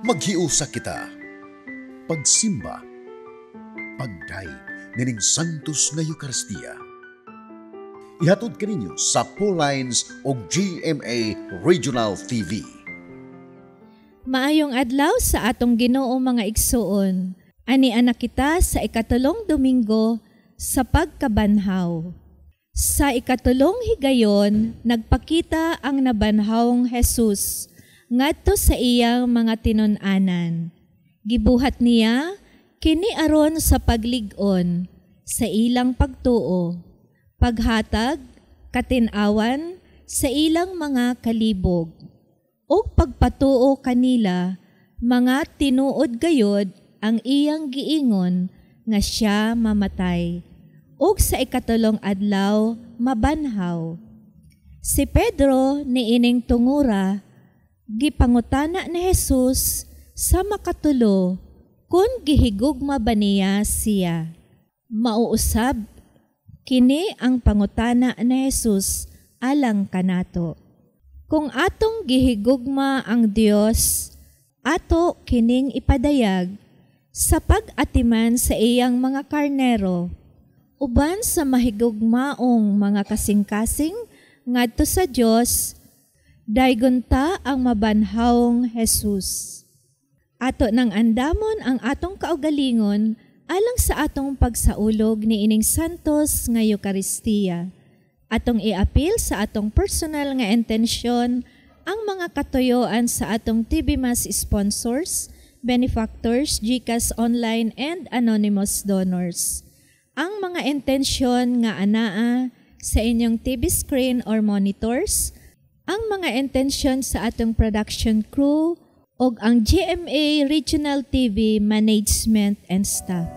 Maghiusa kita. Pagsimba. Pagdayeg nining Santos nga Eucharistia. Ihatod kaninyo sa Paulines og GMA Regional TV. Maayong adlaw sa atong Ginoo, mga igsuon. Ani anak kita sa 3 Domingo sa pagkabanhaw. Sa 3 higayon, nagpakita ang nabanhawng Jesus ngadto sa iyang mga tinun-anan. Gibuhat niya kini aron sa paglig-on sa ilang pagtuo, paghatag, katin-awan sa ilang mga kalibog, ug pagpatuo kanila mga tinuod gayod ang iyang giingon nga siya mamatay, ug sa 3 adlaw mabanhaw. Si Pedro niining tungura, gipangutana ni Jesus sa makatulo kung gihigugma ba niya siya. Mauusab kini ang pangutana ni Jesus alang kanato. Kung atong gihigugma ang Dios, ato kining ipadayag sa pag-atiman sa iyang mga karnero, uban sa mahigugmaong mga kasing-kasing ngadto sa Dios, daygon ta ang mabanhawong Jesus. Ato nang andamon ang atong kaugalingon alang sa atong pagsaulog ni ining Santos nga Eucharistia. Atong iapil sa atong personal nga intensyon ang mga katuyoan sa atong TV Mass sponsors, benefactors, GCash Online and anonymous donors. Ang mga intensyon nga anaa sa inyong TV screen or monitors, ang mga intensyon sa atong production crew ug ang GMA Regional TV management and staff.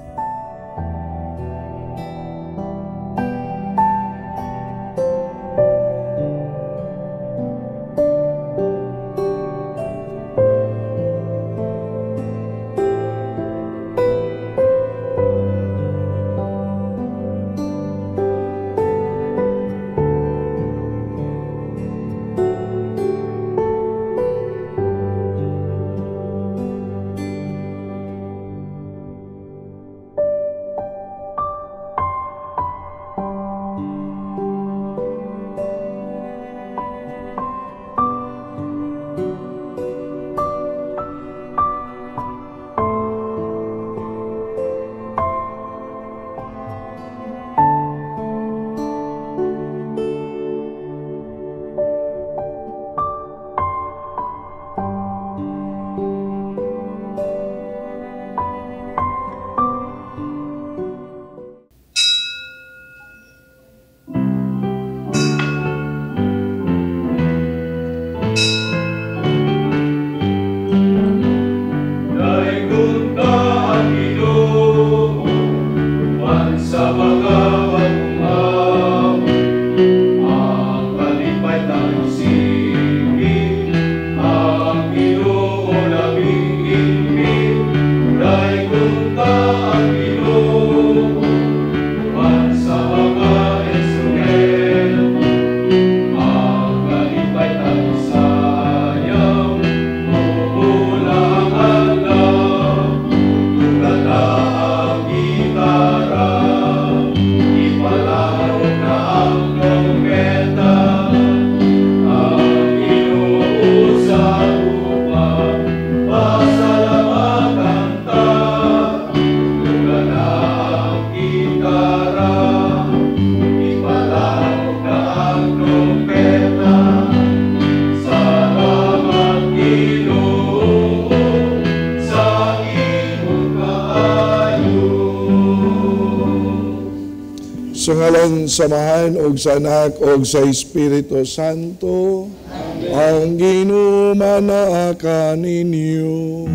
Sa ngalan sa Amahan og sa Anak og sa Espiritu Santo. Amen. Ang Ginoo manaa kaninyo.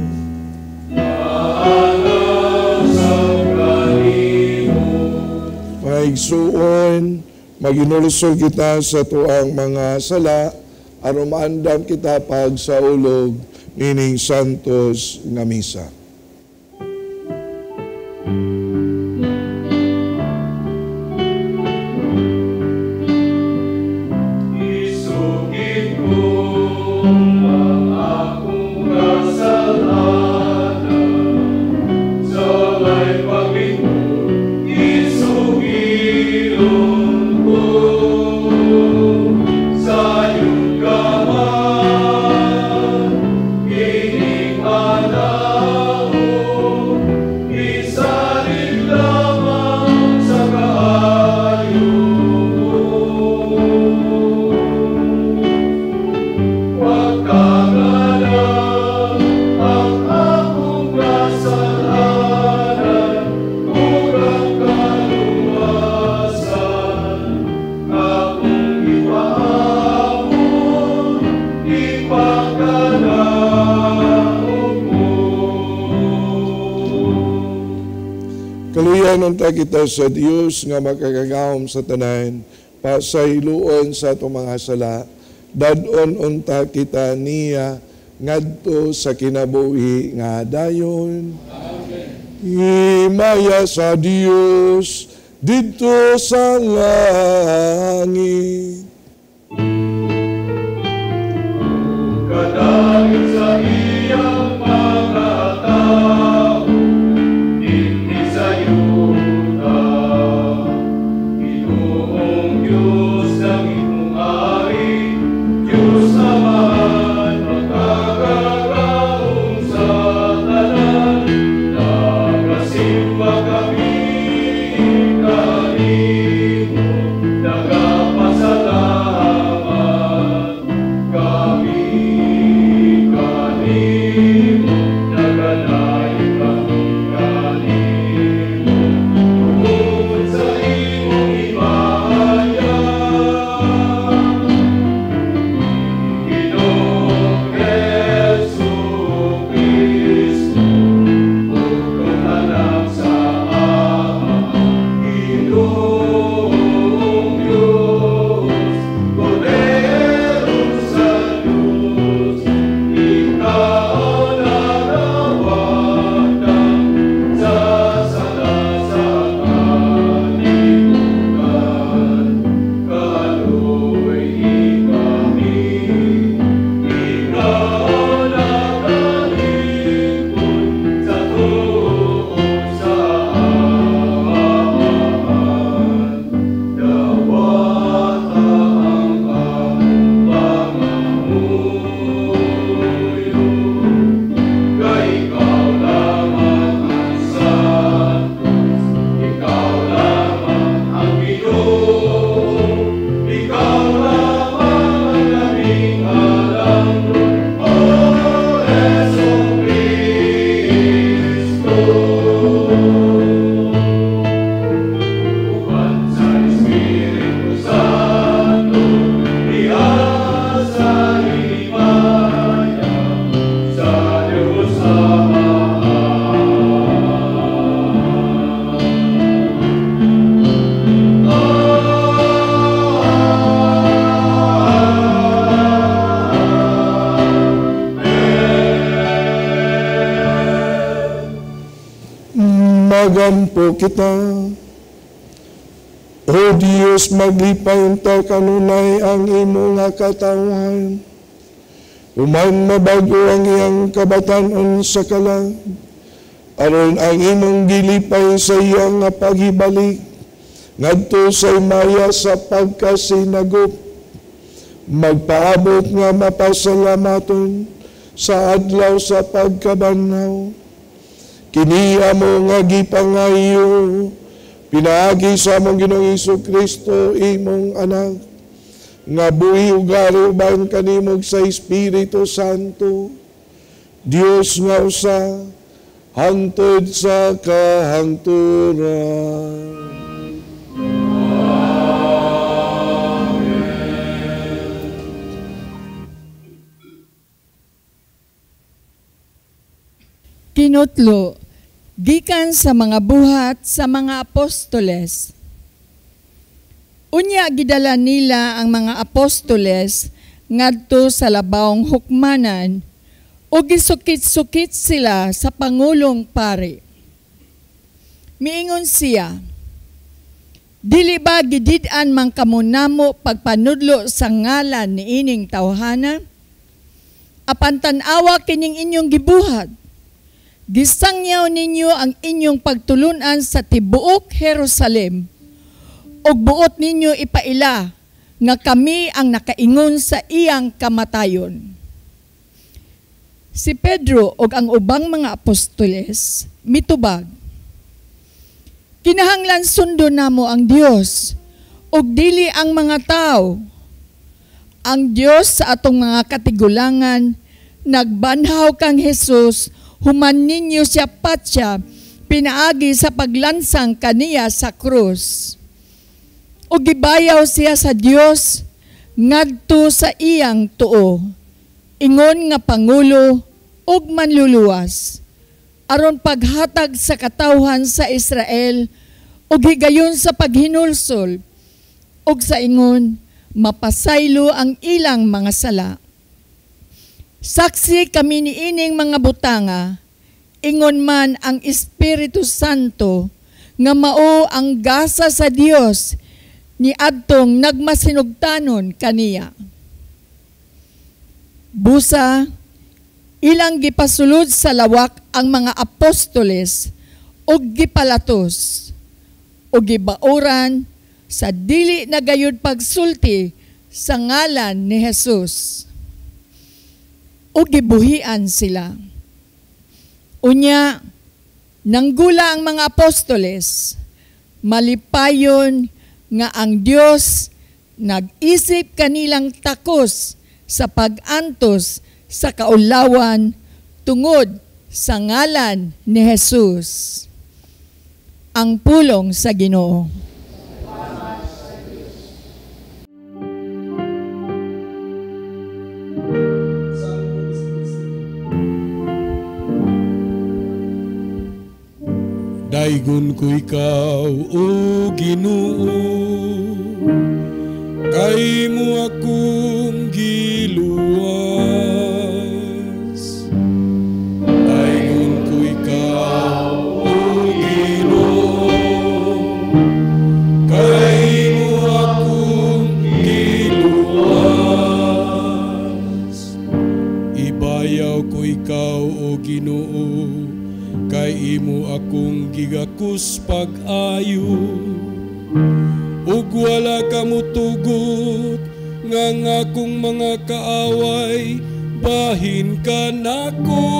Maigsuon, maginulsol kita sa tuang mga sala, aron maandam kita pagsaulog nining Santos nga misa. Isugid ko ang akong kasalanan. Kaluyan unta kita sa Dios nga makagagahom sa tanan, pasayloon sa atong mga sala, dad-on unta kita niya ngadto sa kinabuhi nga dayon. Amen. Himaya sa Dios didto sa langit. Kadagit sa iyang mga tao, dinhi sa yuta, Ginoong Diyos langit mong ari, Diyos Amahan, makagagahom sa tanan, nagasimba kami kanimo, nagapasalamat kami kanimo, nagadayo kami kanimo, tungod sa imong himaya. Ginoong Hesus Kristo, bugtong anak sa Ama, Ginoong Diyos, Kordero sa Diyos, ikaw nagawata sa sala sa kalibutan, kaaluy kami, ikaw nagalingkod sa tuo sa Amahan, dawata ang among pangamuyo, kay ikaw lamang ang Santos, ikaw lamang ang Ginoo, ikaw lamang ang labing halangdon, O Hesus Kristo. Uban sa Espiritu Santo, diha sa himaya, sa Diyos Ama. Magampo kita. O Diyos, maglipay unta kanunay ang imo nga katawhan. Human mabago ang iyang kabatan-on sa kalag, aron ang imong gilipay sa iyang nga paghibalik, ngadto sa himaya sa pagkasinagop, magpaabot nga mapasalamaton sa adlaw sa pagkabanhaw. Kini amo nga gipangayo, pinaagi sa among Ginoong Hesus Kristo, imong anak, nga buhi ug ari uban kanimo sa Espiritu Santo, Dios nga usa, hangtod sa kahangturan. Kinutlo, gikan sa mga buhat sa mga apostoles. Unya gidala nila ang mga apostoles ngadto sa labawong hukmanan ug gisukit-sukit sila sa pangulong pari. Miingon siya, "Dili ba gidid-an man kamo namo pagpanudlo sa ngalan niining tawhana? Apan tan-awa kining inyong gibuhat. Gisangyaw ninyo ang inyong pagtulunan sa tibuok Jerusalem, ug buot ninyo ipaila nga kami ang nakaingon sa iyang kamatayon." Si Pedro ug ang ubang mga apostoles mitubag, "Kinahanglan sundon namo ang Dios ug dili ang mga tao. Ang Dios sa atong mga katigulangan nagbanhaw kang Hesus, human ninyo siya patya, pinaagi sa paglansang kaniya sa krus. O gibayaw siya sa Dios ngadto sa iyang tuo, ingon nga pangulo ug manluluwas. aron paghatag sa katawhan sa Israel ug higayon sa paghinulsol ug sa ingon mapasaylo ang ilang mga sala. Saksi kami niining mga butanga, ingon man ang Espiritu Santo nga mao ang gasa sa Dios ni adtong nagmasinugtanon kaniya. Busa, ilang gipasulod sa lawak ang mga apostoles ug gipalatos ug gibauran sa dili na gayud pagsulti sa ngalan ni Jesus. Ug gibuhian sila. Unya, nanggula ang mga apostoles, malipayon nga ang Dios nag-isip kanilang takos sa pag-antos sa kaulawan tungod sa ngalan ni Jesus. Ang pulong sa Ginoo. Daygon ko ikaw, o Ginoo, kay mo akong giluwas. Daygon ko ikaw, o Ginoo, kay mo akong giluwas. Ibayaw ko ikaw, o Ginoo, kay imo akong gigakus pag-ayo. Ug wala ka motugot nga ang akong mga kaaway bahin ka nako.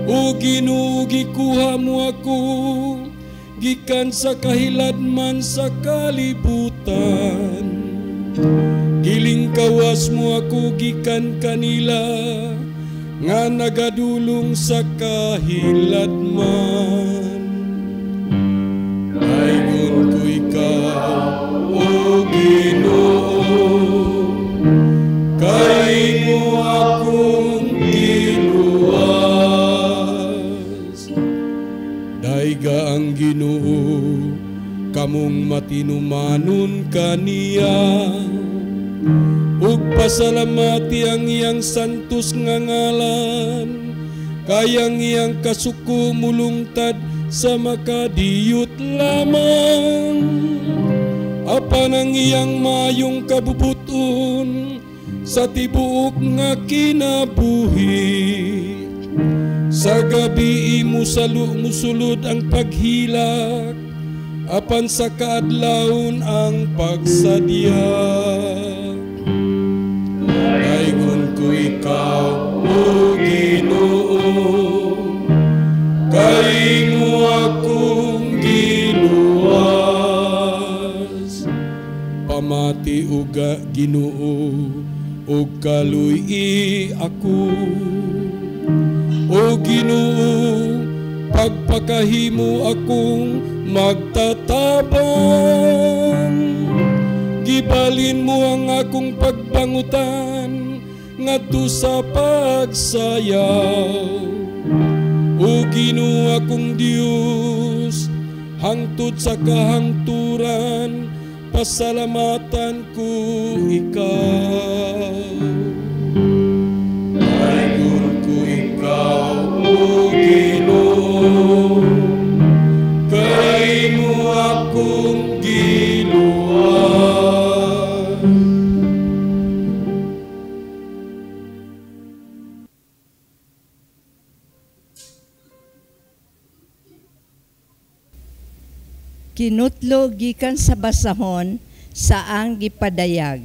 O Ginoo, gikuha mo ako gikan sa kahiladman sa kalibutan. Gilingkawas mo ako gikan kanila nga nagadulong sa kahiladman. Daygon ko ikaw, o Ginoo, kay mo akong giluwas. Dayga ang Ginoo, kamong matinumanon kaniya, ug pasalamati ang iyang santos nga ngalan, kayang iyang kasuko mulungtad sa makadiyot lamang. Apan ang iyang mayong kabubuton sa tibuok nga kinabuhi. Sa gabi imo musulod ang paghilak, apan sa kaadlawon ang pagsadya. Daygon ko ikaw, o Ginoo, kay mo akong giluwas. Pamati uga Ginoo, ug kaluy-i ako. O Ginoo, pagpakahimo akong magtatabang. Gibalin mo ang akong pagbangutan ngadto sa pagsayaw. O Ginoo akong Dios, hangtod sa kahangturan pasalamatan ko ikaw. Daygon ko ikaw, o Ginoo, kay mo akong giluwas. Kinutlo gikan sa basahon sa ang gipadayag.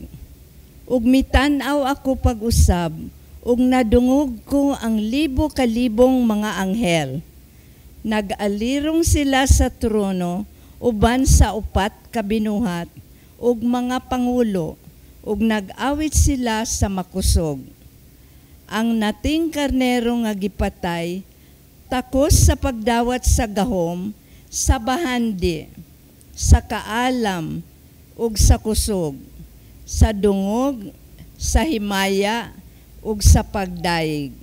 Ug mitan-aw ako pag-usab, ug nadungog ko ang libo kalibong mga anghel. Nag-alirong sila sa trono uban sa upat ka binuhat ug mga pangulo, ug nag-awit sila sa makusog. Ang nating karnero nga gipatay takos sa pagdawat sa gahom, sa bahandi, sa kaalam ug sa kusog, sa dungog, sa himaya ug sa pagdayeg.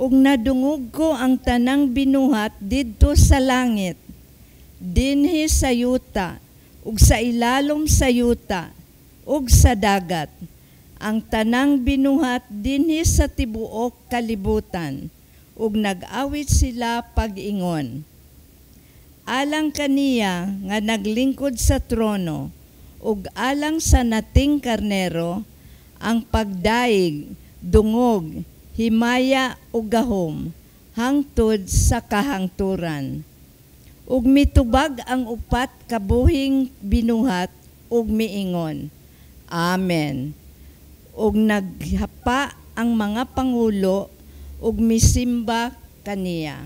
Ug nadungog ko ang tanang binuhat didto sa langit, dinhi sa yuta, ug sa ilalom sa yuta, ug sa dagat. Ang tanang binuhat dinhi sa tibuok kalibutan, ug nag-awit sila pag-ingon. Alang kaniya nga naglingkod sa trono, ug alang sa Nating Karnero, ang pagdaig, dungog, himaya ug gahom, hangtod sa kahangturan. Ug mitubag ang upat kabuhing binuhat ug miingon, Amen. Ug naghapa ang mga pangulo ug misimba kaniya.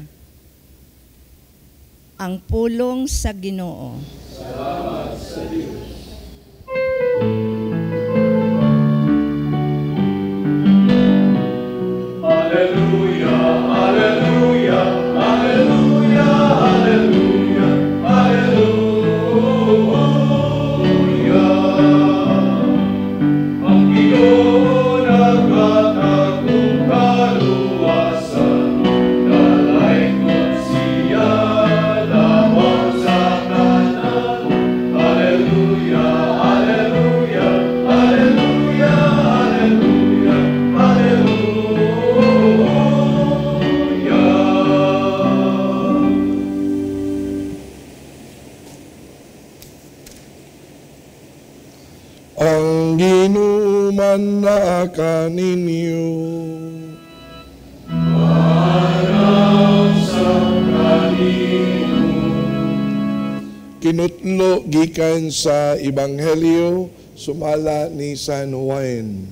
Ang pulong sa Ginoo. Salamat sa Dios. Alleluia, alleluia, alleluia, alleluia, alleluia. Ang Ginoo naghatag og kaluwasan, dalaygon siya labaw sa tanan. Alleluia, alleluia, alleluia, alleluia, alleluia. Ang Ginoo man naa kaninyo. Kinutlo gikan sa Ebanghelyo sumala ni San Juan.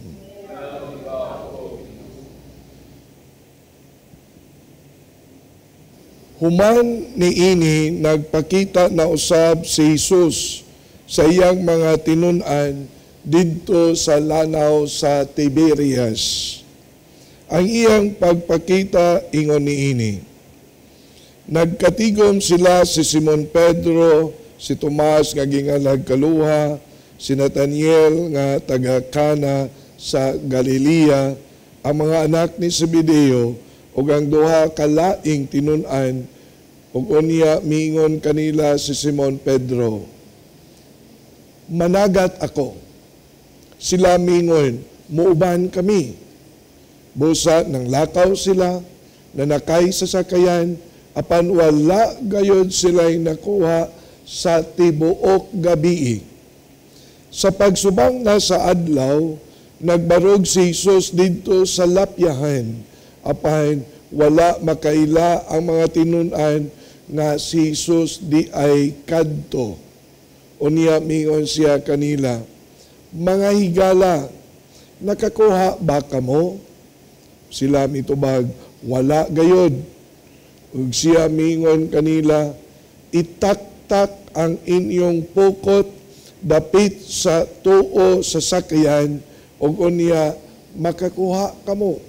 Human niini nagpakita na usab si Jesus sa iyang mga tinun-an didto sa lanaw sa Tiberias. Ang iyang pagpakita ingon niini. Nagkatigom sila si Simon Pedro, si Tomas nga gingalag kaluha, si Nathaniel nga taga Cana sa Galilea, ang mga anak ni Zebedeo ug ang duha ka laing tinun-an, ug unya miingon kanila si Simon Pedro, Managat ako. Sila mingon, muuban kami. Busa nang lakaw sila, nanakay sa sakayan, apan wala gayod sila'y nakuha sa tibuok gabii. Sa pagsubang na sa adlaw, nagbarog si Jesus didto sa lapyahan, apan wala makaila ang mga tinun-an nga si Jesus di ay kadto. Unya mingon siya kanila, Mga higala, nakakuha ba kamo? Sila mitubag, wala gayod. Ug siya mingon kanila, Itaktak ang inyong pukot dapit sa tuo sa sakyan, ug unya makakuha kamo.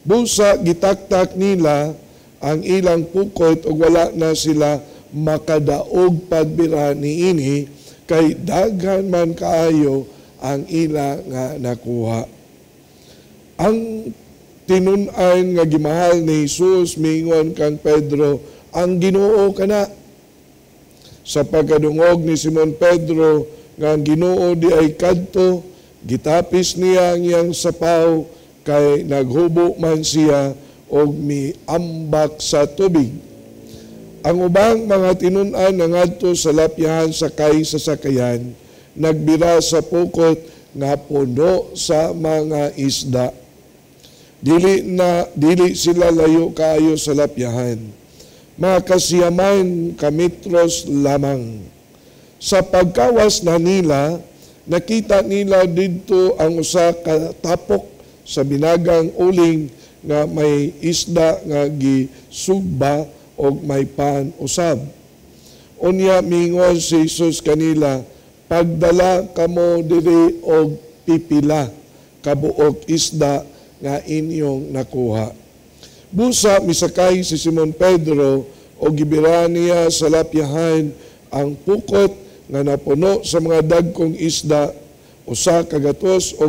Busa gitaktak nila ang ilang pukot ug wala na sila makadaog pagbira niini, kay daghan man kaayo ang ila nga nakuha. Ang tinun-an nga gimahal ni Jesus mingon kang Pedro, ang Ginoo kana. Sa pagkadungog ni Simon Pedro nga ang Ginoo di ay kadto, gitapis niya ang iyang sapaw, kay naghubo man siya og miambak sa tubig. Ang ubang mga tinun-an nga ngadto sa lapyahan sakay sa sakayan, nagbira sa pukot nga puno sa mga isda. Dili sila layo kaayo sa lapyahan. Mga kasiyaman kamitros lamang. Sa pagkawas na nila, nakita nila didto ang usa ka tapok sa binagang uling nga may isda nga gisugba og may pan usab. Unya mingon si Jesus kanila, Pagdala kamo diri og pipila kabuok isda nga inyong nakuha. Busa misakay si Simon Pedro og gibira niya sa lapyahan ang pukot nga napuno sa mga dagkong isda, 153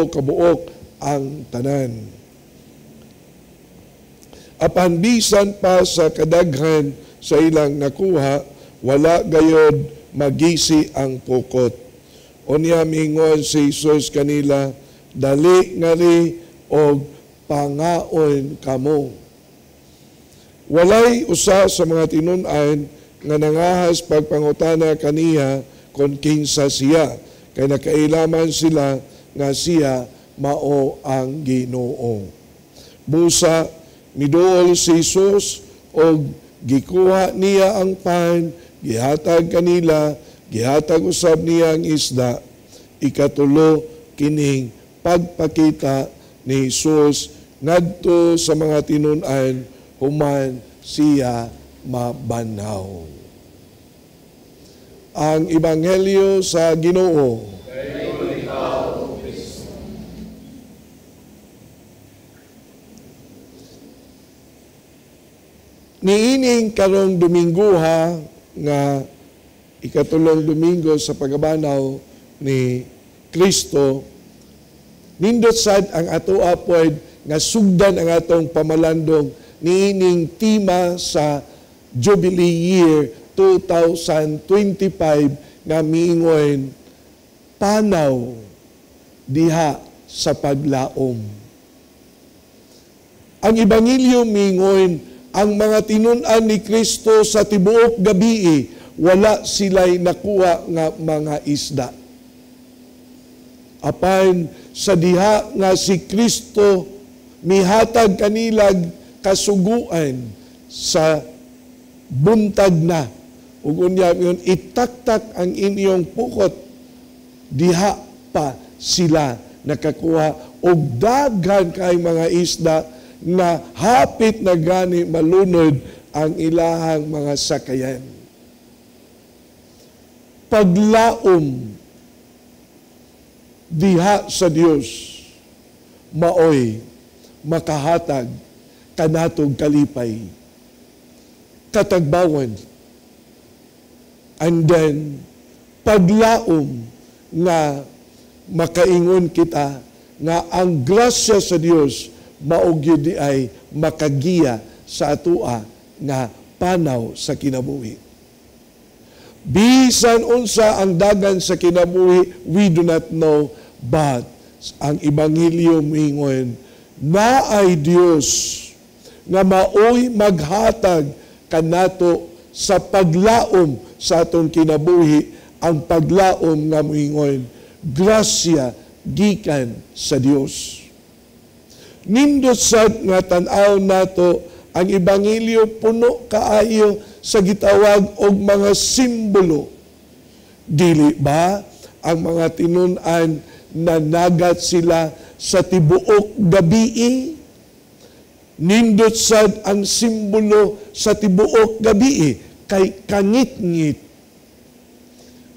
kabuok ang tanan. Apan bisan pa sa kadaghan sa ilang nakuha, wala gayod magisi ang pukot. Unya miingon si Jesus kanila, dali ngari og pangaon kamo. Walay usa sa mga tinun-an nga nangahas pagpangutana kaniya kon kinsa siya, kay nakailaman sila nga siya mao ang Ginoo. Busa miduol si Jesus og gikuha niya ang pan, gihatag kanila, gihatag usab niya ang isda. Ikatulo kining pagpakita ni Jesus ngadto sa mga tinun-an human siya mabanhaw. Ang Ebanghelyo sa Ginoo. Niining karong Domingguha nga ikatulong Domingo sa pagabanaw ni Kristo, nindot sad ang atoa pod nga sugdan ang atong pamalandong niining tema sa Jubilee Year 2025 nga miingon panaw diha sa paglaom. Ang Ebanghelyo miingon ang mga tinun-an ni Kristo sa tibuok gabii, wala sila'y nakuha nga mga isda. Apan sa diha nga si Kristo mihatag kanilag kasuguan sa buntag na, ug unya yun, itaktak ang inyong pukot, diha pa sila nakakuha og daghan kay mga isda na hapit na gani malunod ang ilahang mga sakayan. Paglaom diha sa Dios maoy makahatag kanatong kalipay, katagbawan, and then paglaom nga makaingon kita nga ang grasya sa Dios mao gyud di ay makagiya sa atoa nga panaw sa kinabuhi. Bisan unsa ang dagan sa kinabuhi, we do not know, but ang Ebanghelyo miingon naay Dios nga maoy maghatag kanato sa paglaom sa atong kinabuhi, ang paglaom nga moingon grasya gikan sa Dios. Nindot sad nga tan-aw nato ang Ebanghelyo puno kaayo sa gitawag og mga simbolo. Dili ba ang mga tinun-an nanagat sila sa tibuok gabii? Nindot sad ang simbolo sa tibuok gabii kay kangitngit.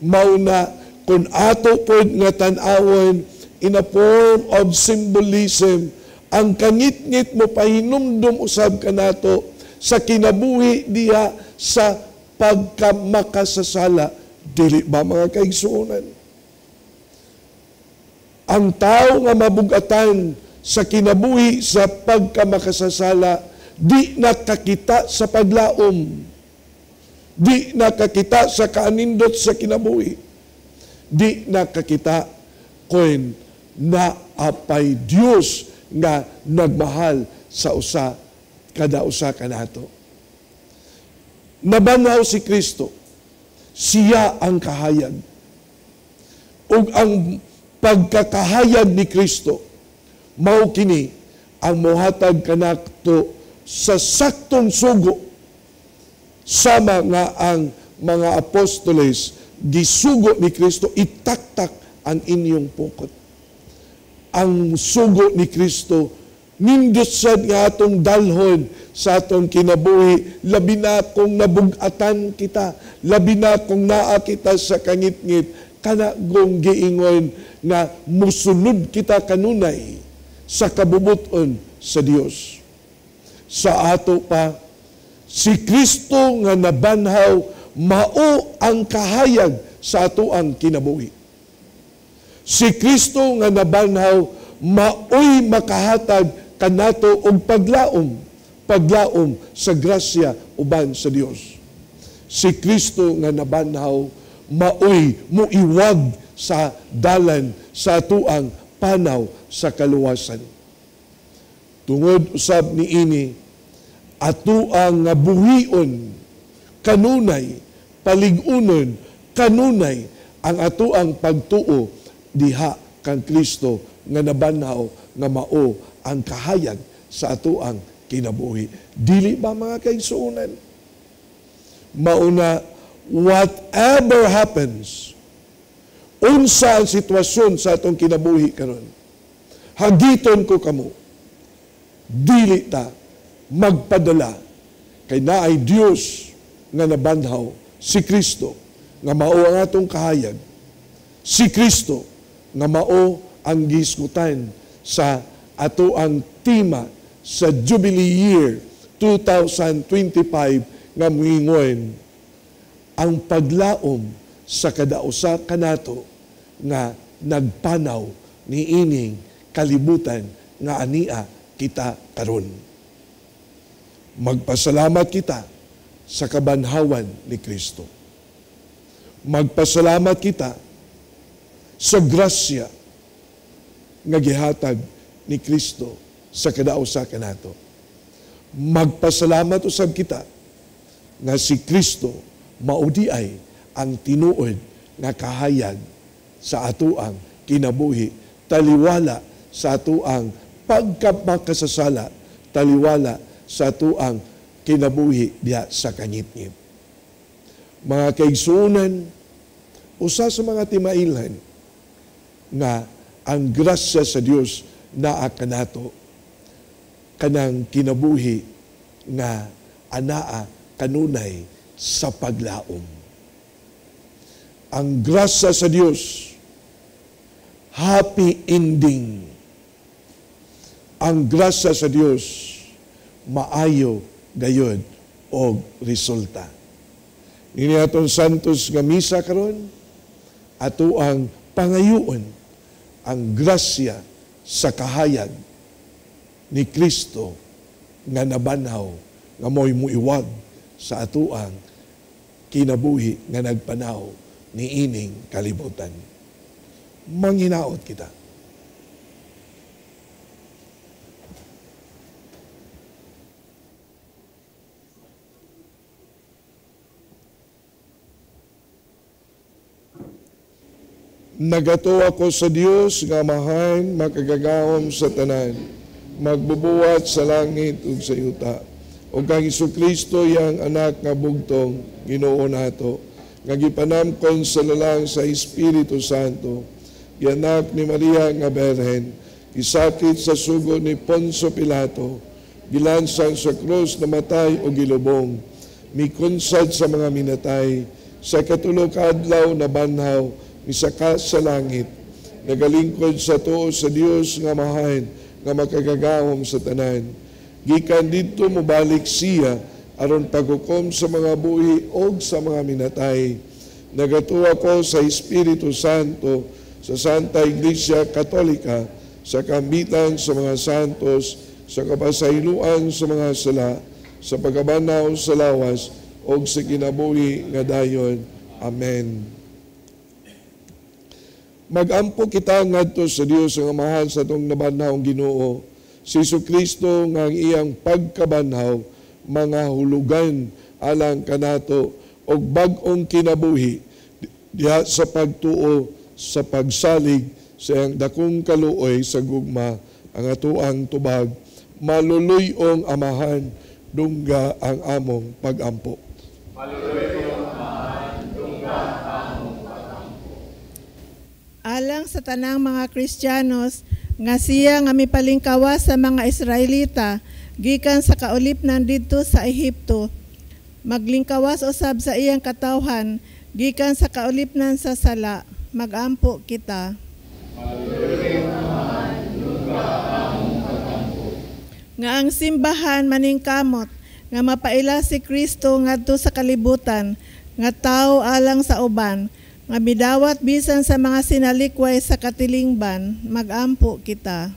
Mao na kung ato pod nga tan-awon in a form of symbolism, ang kangitngit mo pahinumdum usab kanato sa kinabuhi diha sa pagkamakasasala. Dili ba mga kaigsuonan? Ang tao nga mabugatan sa kinabuhi sa pagkamakasasala, di nakakita sa paglaom, di nakakita sa kaanindot sa kinabuhi, di nakakita kun naapay Dios nga nagmahal sa usa kada usa kanato. Nabanhaw si Kristo, siya ang kahayag. Ug ang pagkakahayag ni Kristo mao kini ang mohatag kanato sa saktong sugo, sama nga ang mga apostoles gisugo ni Kristo, itaktak ang inyong pukot. Ang sugo ni Kristo nindot sad nga atong dalhon sa atong kinabuhi, labi na kung nabugatan kita, labi na kung naa kita sa kangitngit, kana gong giingon nga musunod kita kanunay sa kabubuton sa Dios. Sa ato pa, si Kristo nga nabanhaw mao ang kahayag sa ato ang kinabuhi. Si Kristo nga nabanhaw maoy makahatag kanato og paglaom. paglaom sa grasya uban sa Dios. Si Kristo nga nabanhaw maoy muiwag sa dalan sa atuang panaw sa kaluwasan. Tungod usab niini, atuang nga buhion kanunay, palig-unon kanunay ang atuang pagtuo diha kang Kristo nga nabanhaw nga mao ang kahayag sa atuang kinabuhi. Dili ba mga kaigsuonan? Mauna, whatever happens, unsa ang sitwasyon sa atong kinabuhi karon, hagiton ko kamo, dili ta magpadala kay naay Dios nga nabanhaw, si Kristo nga mao ang atong kahayag, si Kristo nga mao ang gisgutan sa ato ang tema sa Jubilee Year 2025 nga moingon ang paglaom sa kadausa kanato nga nagpanaw niining kalibutan nga ania kita karon. Magpasalamat kita sa kabanhawan ni Kristo. Magpasalamat kita sa grasya nga gihatag ni Kristo sa kadausa kanato. Magpasalamat usab kita nga si Kristo maudi ay ang tinuod nga kahayag sa atuang kinabuhi, taliwala sa atuang pagkamakasasala, taliwala sa atuang kinabuhi diha sa kangitngit. Mga kaigsuonan, usa sa mga timailhan nga ang grasya sa Dios naa kanato kanang kinabuhi nga anaa kanunay sa paglaom. Ang grasya sa Dios, happy ending. Ang grasya sa Dios, maayo gayod og resulta. Nini atong santos nga misa karon, ato ang pangayuon ang grasya sa kahayag ni Kristo nga nabanhaw nga mo'y muiwag sa atuang kinabuhi nga nagpanaw niining kalibutan. Manghinaot kita. Nagatuo ako sa Dios nga Amahan, makagagahom sa tanan, magbubuhat sa langit ug sa yuta. Ug kang Hesukristo iyang anak nga bugtong Ginoo nato, nga gipanamkon sa lalang sa Espiritu Santo, gianak ni Maria nga Berhen, gisakit sa sugo ni Poncio Pilato, gilansang sa krus, namatay o gilubong, mikunsad sa mga minatay, sa katulo ka adlaw nabanhaw, misaka sa langit, nagalingkod sa tuo sa Dios nga Amahan, nga makagagahom sa tanan. Gikan didto mobalik siya aron paghukom sa mga buhi og sa mga minatay. Nagatuo ako sa Espiritu Santo, sa Santa Iglesia Katolika, sa kambitan sa mga santos, sa kapasayloan sa mga sala, sa pagkabanaw sa lawas, og sa kinabuhi nga dayon. Amen. Magampo kita ngadto sa Dios ang Amahan sa atong nabanhawng Ginoo, si Jesucristo nga ang iyang pagkabanhaw mga hulugan alang kanato og bag-ong kinabuhi diha sa pagtuo sa pagsalig sa iyang dakong kaluoy sa gugma ang atoang tubag. Maluluy-ong Amahan, dungga ang among pagampo. Maluluy-ong Amahan, dungga ang among pagampo. Alang sa tanang mga Kristiyanos nga siya nga mipalingkawas sa mga Israelita gikan sa kaulipnan didto sa Ehipto, maglingkawas usab sa iyang katawhan gikan sa kaulipnan sa sala, magampo kita. Nga ang simbahan maningkamot nga mapaila si Kristo ngadto sa kalibutan nga tawo alang sa uban, nga midawat bisan sa mga sinalikway sa katilingban, magampo kita.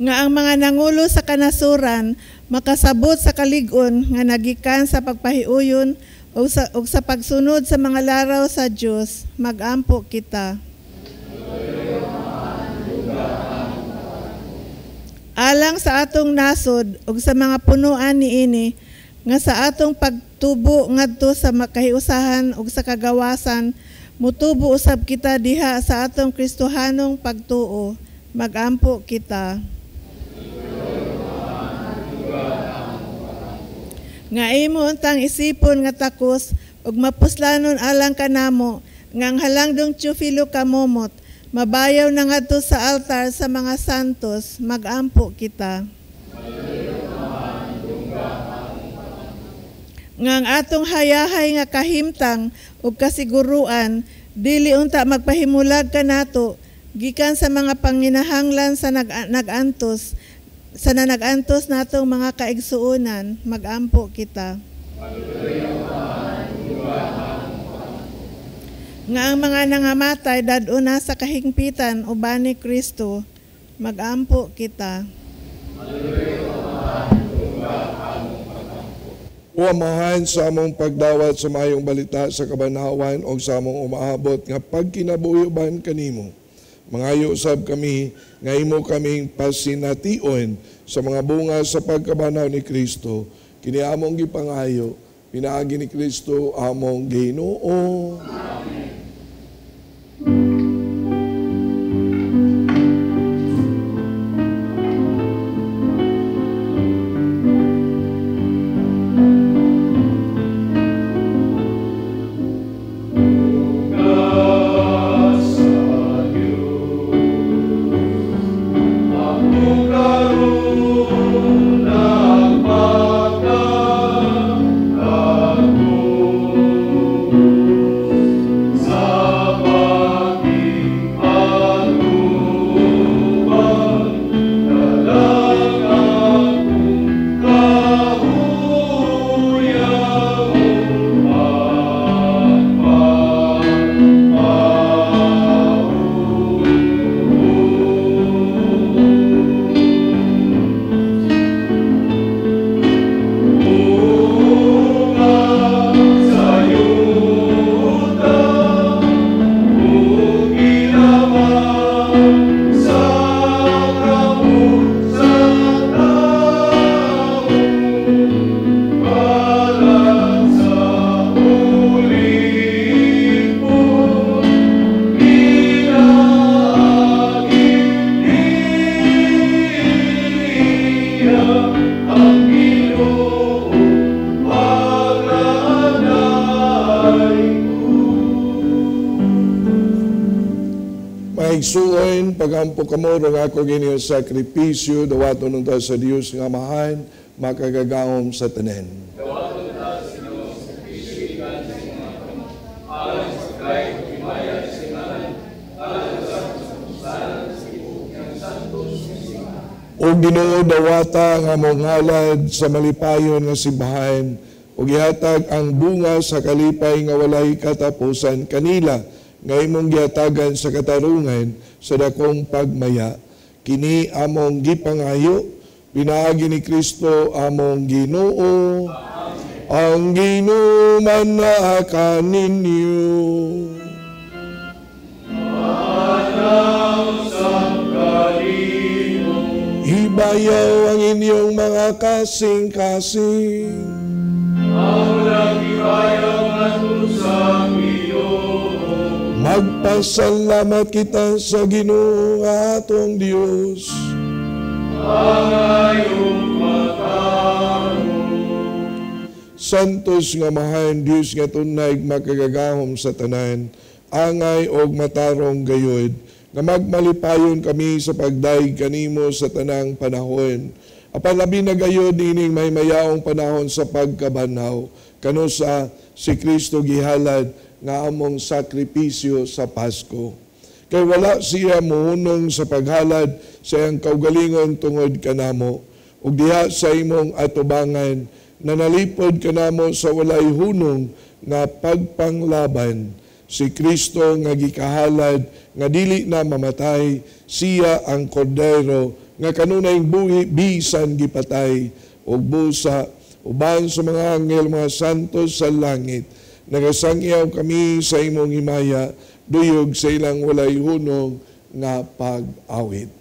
Nga ang mga nangulo sa kanasuran makasabot sa kalig-on nga nagikan sa pagpahiuyon o sa pagsunod sa mga laraw sa Dios, magampo kita. Alang sa atong nasod ug sa mga punuan niini nga sa atong pagtubo ngadto sa makahiusahan ug sa kagawasan, mutubo usab kita diha sa atong Kristohanong pagtuo, magampo kita. Nga imo untang isipon nga takos ug mapuslanon alang kanamo nga ang halangdong Teofilo Camomot mabayaw na ngadto sa altar sa mga santos, magampo kita. Nga ang atong hayahay nga kahimtang ug kasiguruan dili unta magpahimulag kanato gikan sa mga panginahanglan sa nag-antos sa nanagantos natong mga kaigsuonan, magampo kita. Nga ang mga nangamatay dad-o na sa kahingpitan uban ni Kristo, magampo kita. O Amahan, sa among pagdawat sa mayong balita sa kabanhawan o sa among umaabot nga pagkinabuhi uban kanimo, mangayo usab kami nga imo kaming pasination sa mga bunga sa pagkabanhaw ni Kristo. Kini among gipangayo pinaagi ni Kristo among Ginoo. Amen. Maigsuon, pagampo kamo rong ako gini ang sakripisyo, dawaton unta sa Dios nga Amahan, makagagahom sa tanan. Dawaton ta sa Ginoo, sakripisyo ikan sa imong mga kamot, alang sa pagkay ug himaya sa ngalan, alang sa kapuslanan sa tibuok niyang santos nga simbahan. O Ginoo, dawata ang among halad sa malipayon nga simbahan, ug ihatag ang bunga sa kalipay nga walay katapusan kanila, nga imong gihatagan sa katarungan sa dakong pagmaya. Kini among gipangayo, pinaagi ni Kristo among Ginoo. Amen. Ang Ginoo man kaninyo. Ibayaw ang inyong mga kasing-kasing. Magpasalamat kita sa Ginoo atong Dios. Santos nga Amahan, Dios nga tunay makagagahom sa tanan, angay og matarong gayod, nga magmalipayon kami sa pagdayeg kanimo sa tanang panahon. Apan labi na gayod niining maymayaong panahon sa pagkabanhaw, kanu sa si Kristo gihalad nga among sakripisyo sa Pasko. Kay wala siya muhunong sa paghalad sa iyang kaugalingon tungod kanamo, ug diha sa imong atubangan na nalipod kanamo sa walay hunong nga pagpanglaban. Si Kristo nga gikahalad nga dili na mamatay, siya ang kordero nga kanunay buhi bisan gipatay ug busa uban sa mga anghel mga santos sa langit. Nagasangyaw kami sa imong himaya, duyog sa ilang walay hunong nga pag-awit.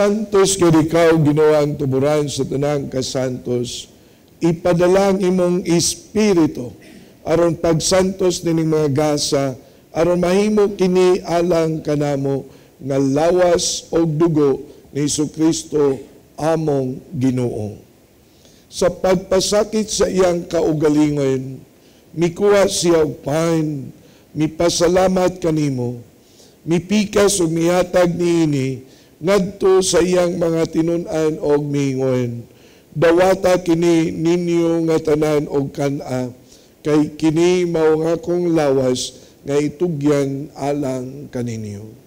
Santos kay ikaw, Ginoo, ang tuburan sa tanang kasantos. Ipadala ang imong espiritu aron pagsantos nining mga gasa, aron mahimo kini alang kanamo nga lawas og dugo ni Jesucristo among Ginoo. Sa pagpasakit sa iyang kaugalingon, mikuha siya og pan, mipasalamat kanimo, mipikas ug mihatag niini ngadto sa iyang mga tinun-an og miingon, dawata kini ninyo nga tanan og kan-a, kay kini mao nga akong lawas nga itugyan alang kaninyo.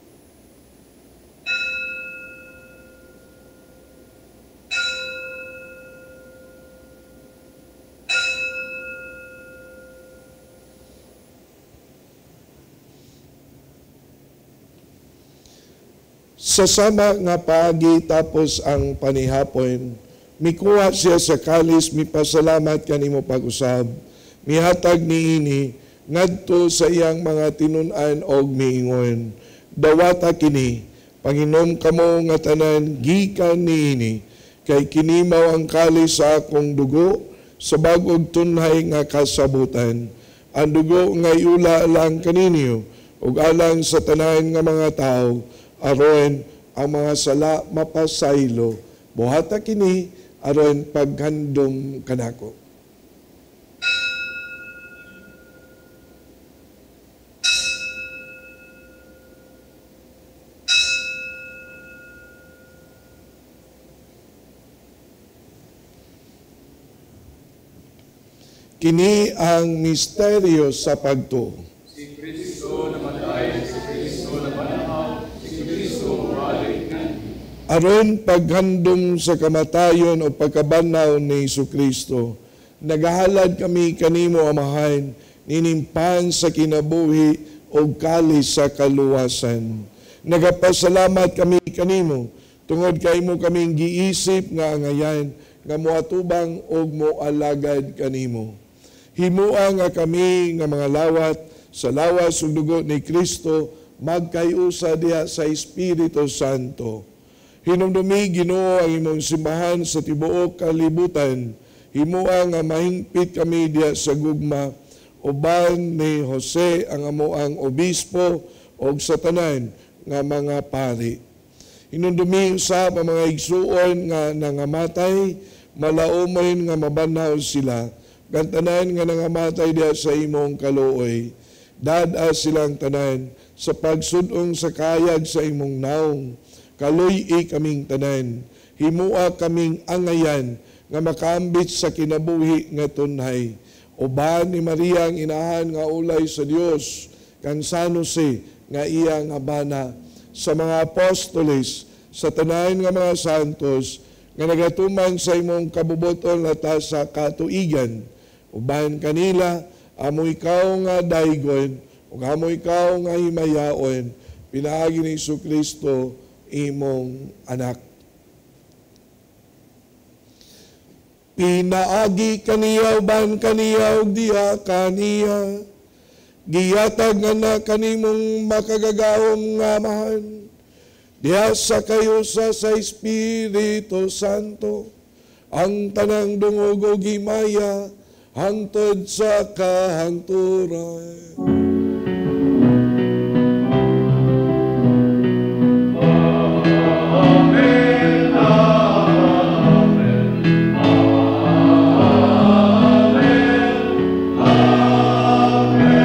Sa sama nga paagi tapos ang panihapon, mikuha siya sa kalis, mipasalamat kanimo pag-usab, mihatag niini ngadto sa iyang mga tinun-an og miingon, dawata kini, panginom kamo nga tanan gikan niini, kay kini mao ang kalis sa akong dugo sa bag-ong tunhay nga kasabutan. Ang dugo nga iula lang kaninyo ug alang sa tanan nga mga tawo, aron ang mga sala mapasaylo. Buhata kini aron paghandom kanako. Kini ang misteryo sa pagtuo. Si Kristo namatay, si Kristo nabanhaw, si Kristo bumalik. Aron paghandom sa kamatayon o pagkabanhaw ni Jesucristo, nagahalad kami kanimo, Amahan, ninimpan sa kinabuhi o kalis sa kaluwasan. Nagapasalamat kami kanimo, tungod kay mo kaming giisip nga angayan, nga moatubang og moalagad kanimo. Himua nga kami nga mga lawat sa lawas ug dugo ni Kristo, magkayusa diha sa Espiritu Santo. Hinumdumi, Ginoo, ang imong simbahan sa tibuok kalibutan. Himua nga mahingpit kami diha sa gugma, uban ni Jose ang amoang obispo og sa tanan nga mga pari. Hinumdumi usab ang mga igsuon nga nangamatay, malaumoy nga mabanhaw sila, kang tanan nga nangamatay diha sa imong kaluoy. Dad-a silang tanan sa pagsudong sa kayag sa imong naong. Kaluy-i kaming tanan, himua kaming angayan nga makaambit sa kinabuhi nga tunhay. Uban ni Maria ang inahan nga ulay sa Dios, kang San Jose nga iya nga bana, sa mga apostoles, sa tanan nga mga santos, nga nagatuman sa imong kabubuton lata sa katuigan. Uban kanila, amo ikaw nga daygon, ug amo ikaw nga himayaon, pinaagi ni Jesucristo imong anak. Pinaagi kaniya uban kaniya ug diha kaniya, giyatag nga na kanimong makagagahom nga amahan. Diha sa kayusa sa Espiritu Santo, ang tanang dungog ug himaya hangtod sa kahangturan. Amen. Amen. Amen. Amen.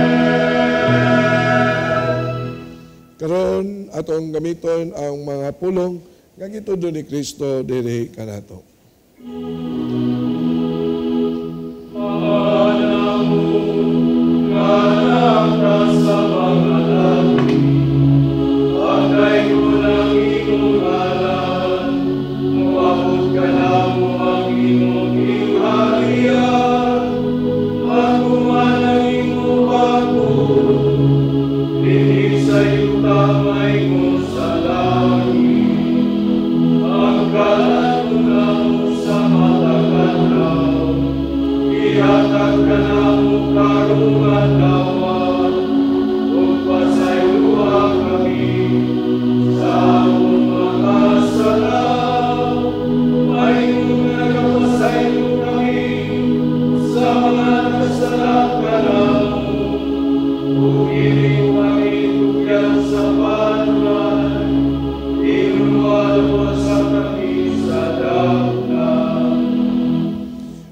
Karon atong gamiton ang mga pulong nga gitudlo ni Kristo diri kanato.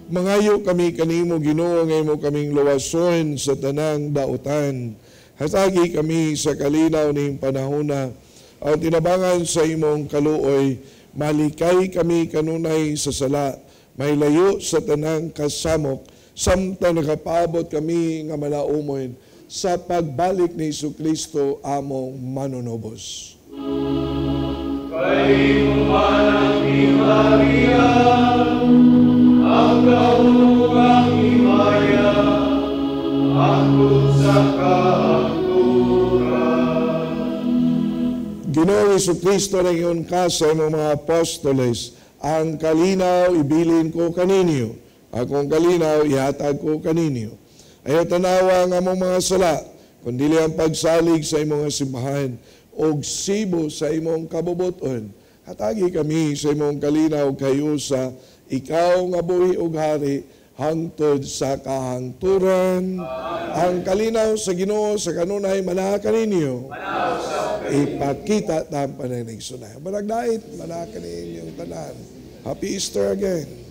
Mangayo kami kanimo, Ginoo, nga imo kaming luwason sa tanang dautan. Hatagi kami sa kalinaw ning panahona. Ang tinabangan sa imong kaluoy, malikay kami kanunay sa sala, may layo sa tanang kasamok, samtang nakapaabot kami nga malaumoy sa pagbalik ni Jesucristo among manunubos. Kay ang himarian, ang kaunang himaya, hangtod sa kahangturan. Ginoong Jesucristo, nangiyon ka sa imong mga apostoles, ang kalinaw ibilin ko kaninyo, akong kalinaw ihatag ko kaninyo. Ayaw tanawa ang among mga sala, kundili ang pagsalig sa imong simbahan, og sibo sa imong kabubuton. Hatagi kami sa imong kalinaw kayusa, ikaw nga buhi og hari hangtod sa kahangturan. Ang kalinaw sa Ginoo sa kanunay manaha kaninyo. Ipakita ta ang pananigsunay. Managdait, manaha kaninyong tanan. Happy Easter again.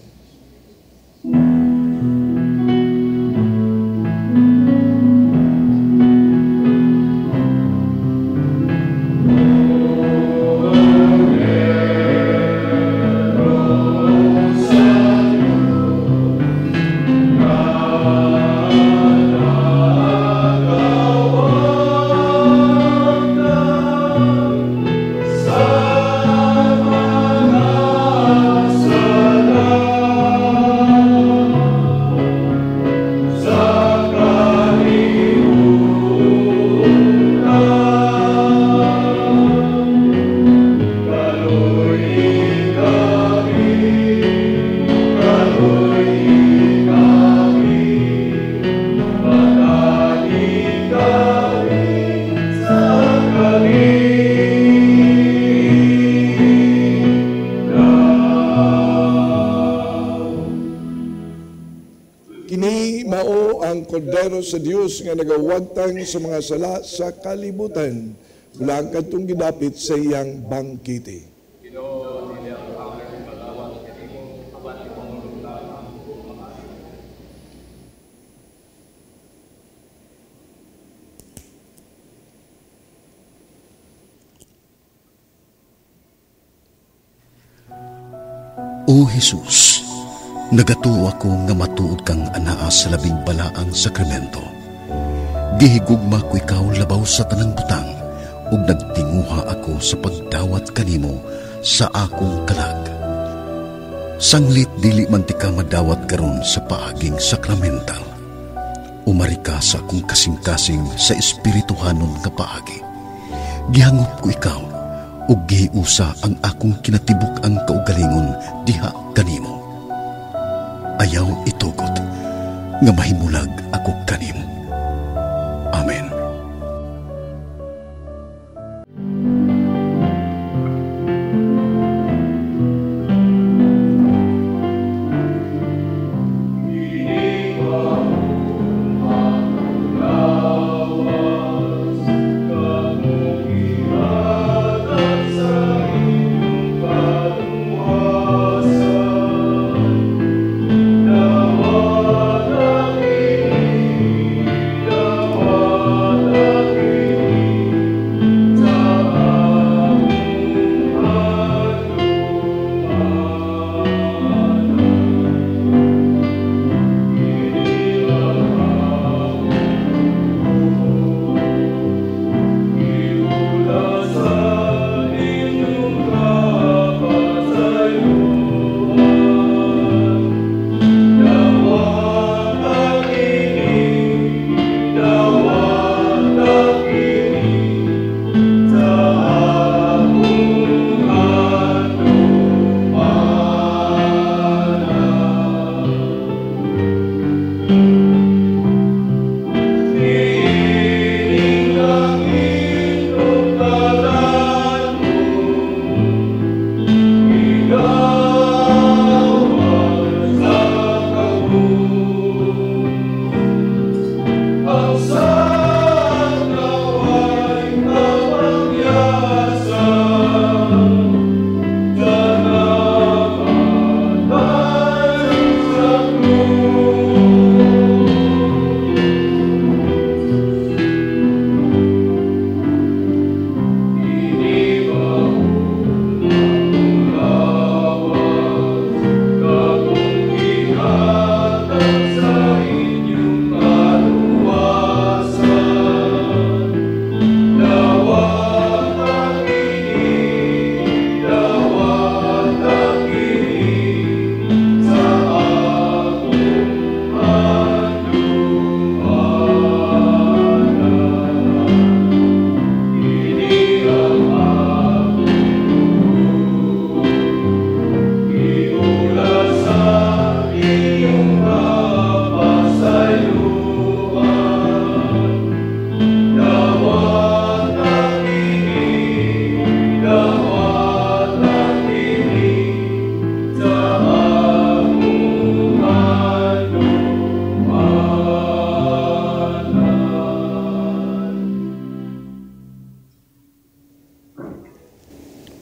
Kordero sa Dios nga nagawagtang sa mga sala sa kalibutan, mula ang kadtong gidapit sa iyang bangkite. O Jesus, nagatuo ako nga matuod kang anaa sa labing balaang sakramento. Gihigugma ko ikaw labaw sa tanang butang, ug nagtinguha ako sa pagdawat kanimo sa akong kalag. Sanglit dili man ti ka madawat karon sa paaging sakramental. Umari ka sa akong kasing-kasing sa espirituhanon nga paagi. Gihangop ko ikaw ug gihiusa ang akong kinatibuk-ang kaugalingon diha kanimo. Ayaw itugot nga mahimulag ako kanimo. Amen.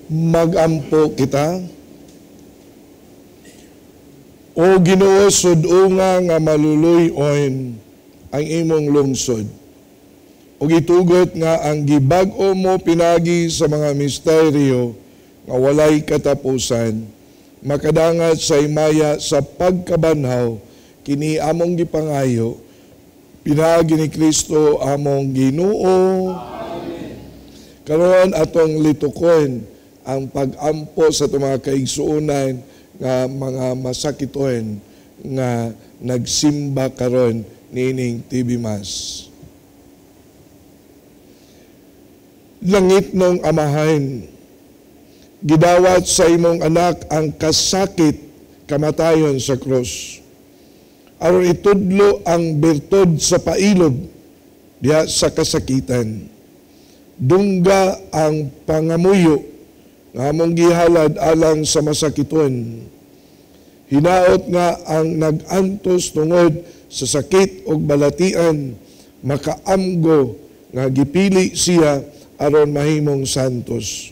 Magampo kita. O Ginoo, sud-unga nga maluluy-on ang imong lungsod. Ug itugot nga ang gibag-o mo pinagi sa mga misteryo nga walay katapusan, makadangat sa himaya sa pagkabanhaw, kini among gipangayo, pinaagi ni Kristo among Ginoo. Amen. Karon atong litukon ang pag-ampo sa itong mga kaigsuonan nga mga masakiton nga nagsimba karon niining TV Mass. Langit nung Amahan, gidawat sa imong anak ang kasakit kamatayon sa krus. Aron itudlo ang birtud sa pailob diha sa kasakitan. Dungga ang pangamuyo nga among gihalad alang sa masakiton. Hinaot nga ang nag-antos tungod sa sakit og balatian, makaamgo nga gipili siya aron mahimong santos.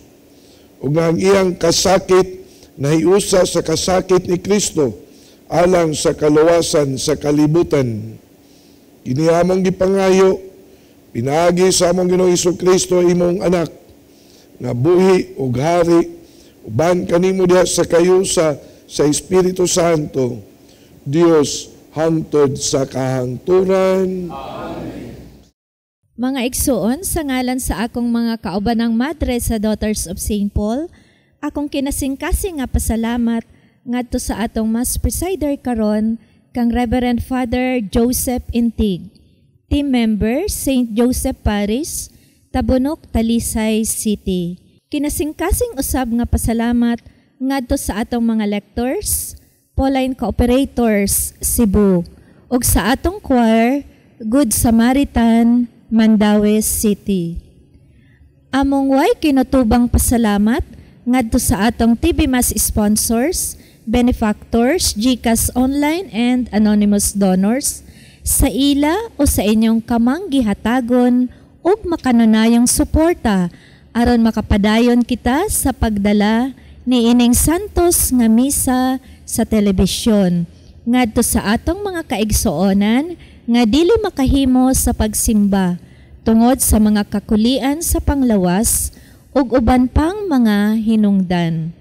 Ug nga ang iyang kasakit nahiusa sa kasakit ni Kristo alang sa kaluwasan sa kalibutan. Kini among gipangayo pinaagi sa among Ginoong Hesus Kristo imong anak nga buhi ug hari uban kanimo diha sa kayusa sa Espiritu Santo, Dios hangtod sa kahangturan. Amen. Mga igsuon, sa ngalan sa akong mga kaubanang madre sa Daughters of St. Paul, akong kinasingkasing nga pasalamat ngadto sa atong Mass Presider karon kang Reverend Father Joseph Intig, team member St. Joseph Parish, Tabunok, Talisay City. Kinasingkasing usab nga pasalamat ngadto sa atong mga lectors, Pauline Cooperators, Cebu, ug sa atong choir, Good Samaritan, Mandaue City. Among way kinutubang pasalamat ngadto sa atong TV Mass sponsors, benefactors, GCash Online and anonymous donors sa ila o sa inyong kamang gihatagon ug makanunayong suporta aron makapadayon kita sa pagdala niining santos nga misa sa telebisyon ngadto sa atong mga kaigsuonan nga dili makahimo sa pagsimba tungod sa mga kakulian sa panglawas ug uban pang mga hinungdan.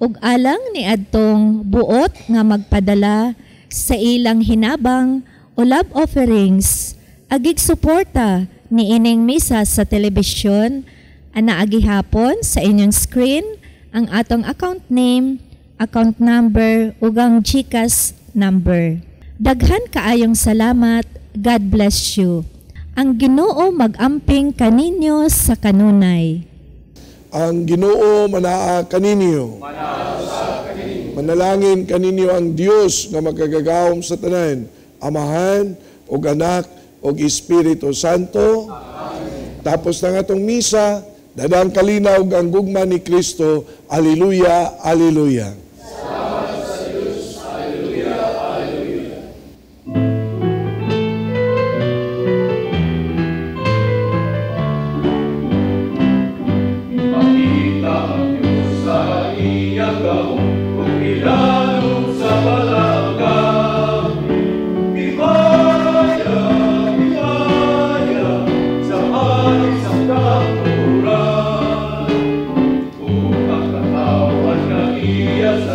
Ug alang niadtong buot nga magpadala sa ilang hinabang o love offerings, agig suporta niining misa sa telebisyon, anaagi hapon sa inyong screen ang atong account name, account number ug ang GCash number. Daghan kaayong salamat. God bless you. Ang Ginoo mag-amping kaninyo sa kanunay. Ang Ginoo manaa kaninyo. Manalangin kaninyo ang Dios nga makagagahom sa tanan, Amahan ug Anak ug Espiritu Santo. Amen. Tapos na nga itong misa, dadang kalinaw ang gugma ni Kristo. Alleluia, alleluia. Salamat sa Diyos. Alleluia, alleluia. Ipakita ang Diyos sa iyang gahom, ug ilalom sa palangga. Himaya, himaya, sa hari sa kanluran. Ug ang katawhan nga iya sa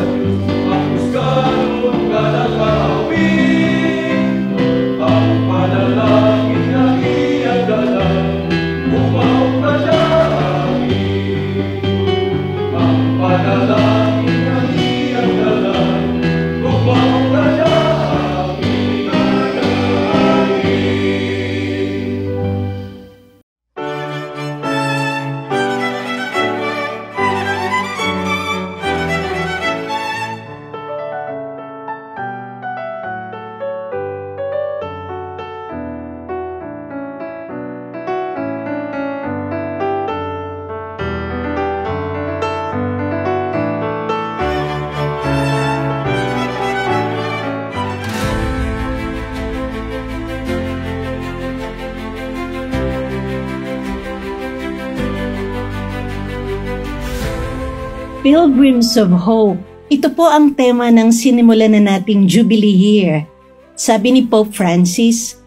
Pilgrims of Hope. Ito po ang tema ng sinimulan na nating Jubilee Year. Sabi ni Pope Francis,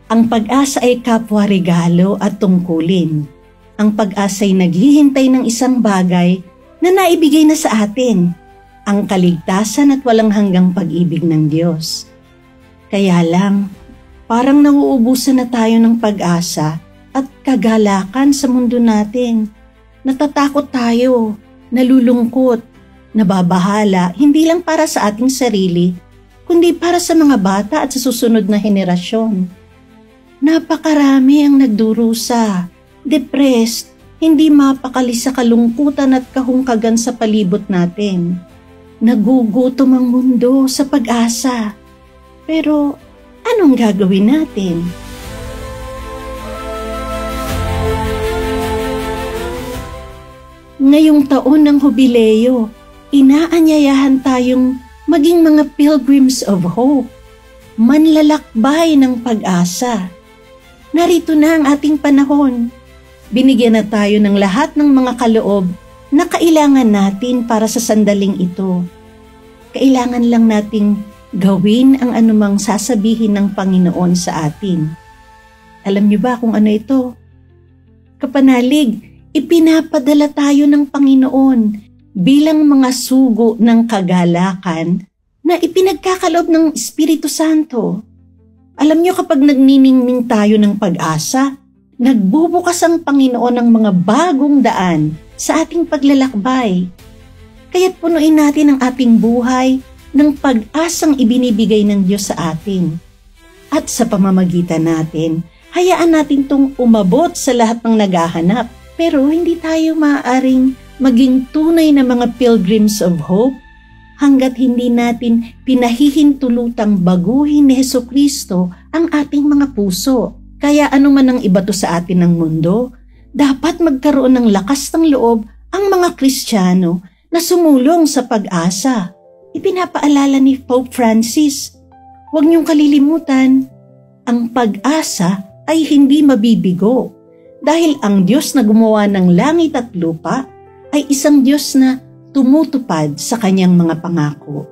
ang pag-asa ay kapwa regalo at tungkulin. Ang pag-asa ay naghihintay ng isang bagay na naibigay na sa atin, ang kaligtasan at walang hanggang pag-ibig ng Diyos. Kaya lang, parang nauubusan na tayo ng pag-asa at kagalakan sa mundo natin. Natatakot tayo, nalulungkot, nababahala, hindi lang para sa ating sarili, kundi para sa mga bata at sa susunod na henerasyon. Napakarami ang nagdurusa, depressed, hindi mapakali sa kalungkutan at kahungkagan sa palibot natin. Nagugutom ang mundo sa pag-asa. Pero anong gagawin natin? Ngayong taon ng Hubileo, inaanyayahan tayong maging mga pilgrims of hope, manlalakbay ng pag-asa. Narito na ang ating panahon. Binigyan na tayo ng lahat ng mga kaloob na kailangan natin para sa sandaling ito. Kailangan lang nating gawin ang anumang sasabihin ng Panginoon sa atin. Alam niyo ba kung ano ito? Kapanalig, ipinapadala tayo ng Panginoon bilang mga sugo ng kagalakan na ipinagkakaloob ng Espiritu Santo. Alam niyo, kapag nagniningning tayo ng pag-asa, nagbubukas ang Panginoon ng mga bagong daan sa ating paglalakbay. Kaya't punuin natin ang ating buhay ng pag-asang ibinibigay ng Diyos sa atin. At sa pamamagitan natin, hayaan natin itong umabot sa lahat ng naghahanap. Pero hindi tayo maaaring maging tunay na mga pilgrims of hope hanggat hindi natin pinahihintulutang baguhin ni Hesukristo ang ating mga puso. Kaya anuman ang ibato sa atin ng mundo, dapat magkaroon ng lakas ng loob ang mga Kristiyano na sumulong sa pag-asa. Ipinapaalala ni Pope Francis, huwag niyong kalilimutan, ang pag-asa ay hindi mabibigo dahil ang Diyos na gumawa ng langit at lupa ay isang Diyos na tumutupad sa kanyang mga pangako.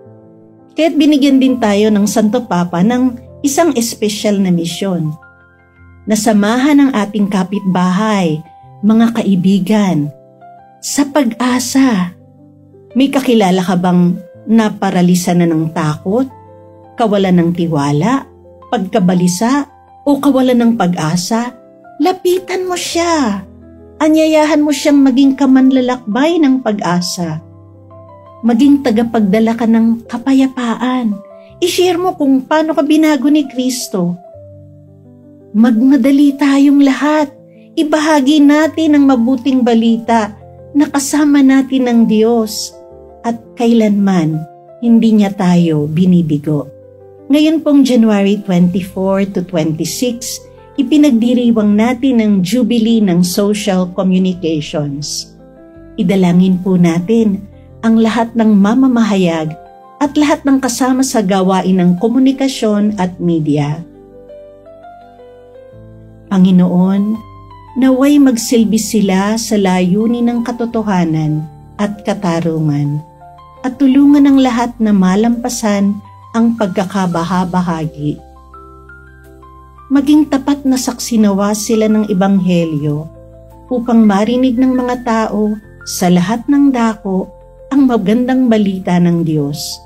Kaya't binigyan din tayo ng Santo Papa ng isang espesyal na misyon. Nasamahan ang ating kapitbahay, mga kaibigan, sa pag-asa. May kakilala ka bang naparalisa na ng takot, kawalan ng tiwala, pagkabalisa, o kawalan ng pag-asa? Lapitan mo siya. Anyayahan mo siyang maging kamanlalakbay ng pag-asa. Maging tagapagdala ka ng kapayapaan. I-share mo kung paano ka binago ni Kristo. Magmadali tayong lahat. Ibahagi natin ang mabuting balita na kasama natin ang Diyos at kailanman hindi niya tayo binibigo. Ngayon pong January 24 to 26, ipinagdiriwang natin ang Jubilee ng Social Communications. Idalangin po natin ang lahat ng mamamahayag at lahat ng kasama sa gawain ng komunikasyon at media. Panginoon, naway magsilbi sila sa layunin ng katotohanan at katarungan at tulungan ang lahat na malampasan ang pagkakabahabahagi. Maging tapat na saksi nawa sila ng Ebanghelyo upang marinig ng mga tao sa lahat ng dako ang magandang balita ng Diyos.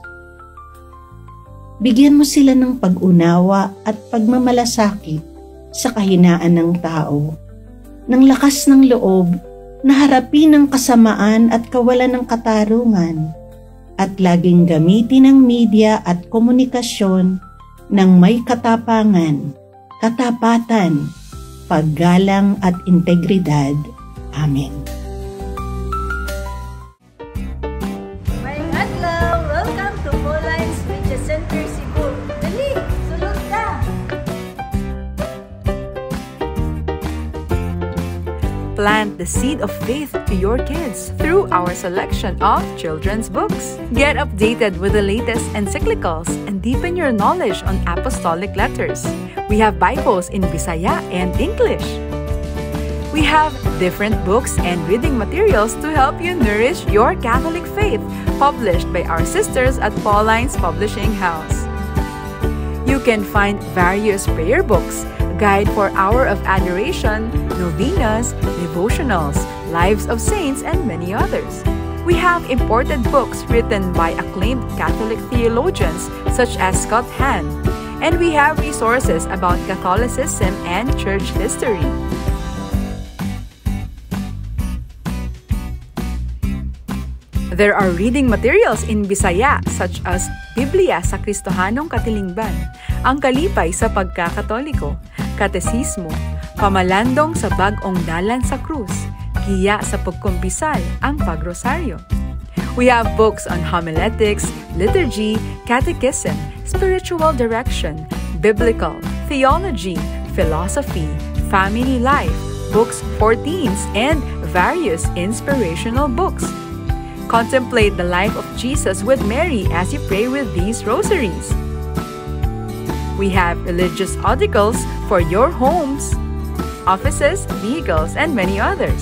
Bigyan mo sila ng pag-unawa at pagmamalasakit sa kahinaan ng tao, ng lakas ng loob na harapin ang kasamaan at kawalan ng katarungan, at laging gamitin ang media at komunikasyon ng may katapangan, katapatan, paggalang at integridad. Amen. Maayong adlaw! Welcome to Pauline's Media Center Cebu. Dali, sulod ka! Plant the seed of faith to your kids through our selection of children's books. Get updated with the latest encyclicals and deepen your knowledge on apostolic letters. We have Bibles in Bisaya and English. We have different books and reading materials to help you nourish your Catholic faith, published by our sisters at Paulines Publishing House. You can find various prayer books, guide for Hour of Adoration, novenas, devotionals, lives of saints, and many others. We have imported books written by acclaimed Catholic theologians such as Scott Hahn, and we have resources about Catholicism and church history. There are reading materials in Bisaya such as Biblia sa Kristohanong Katilingban, Ang Kalipay sa Pagkakatoliko, Katesismo, Pamalandong sa Bag-ong Dalan sa Krus, Giya sa Pagkumpisal, Ang Pagrosaryo. We have books on homiletics, liturgy, catechism, spiritual direction, biblical, theology, philosophy, family life, books for teens, and various inspirational books. Contemplate the life of Jesus with Mary as you pray with these rosaries. We have religious articles for your homes, offices, vehicles, and many others.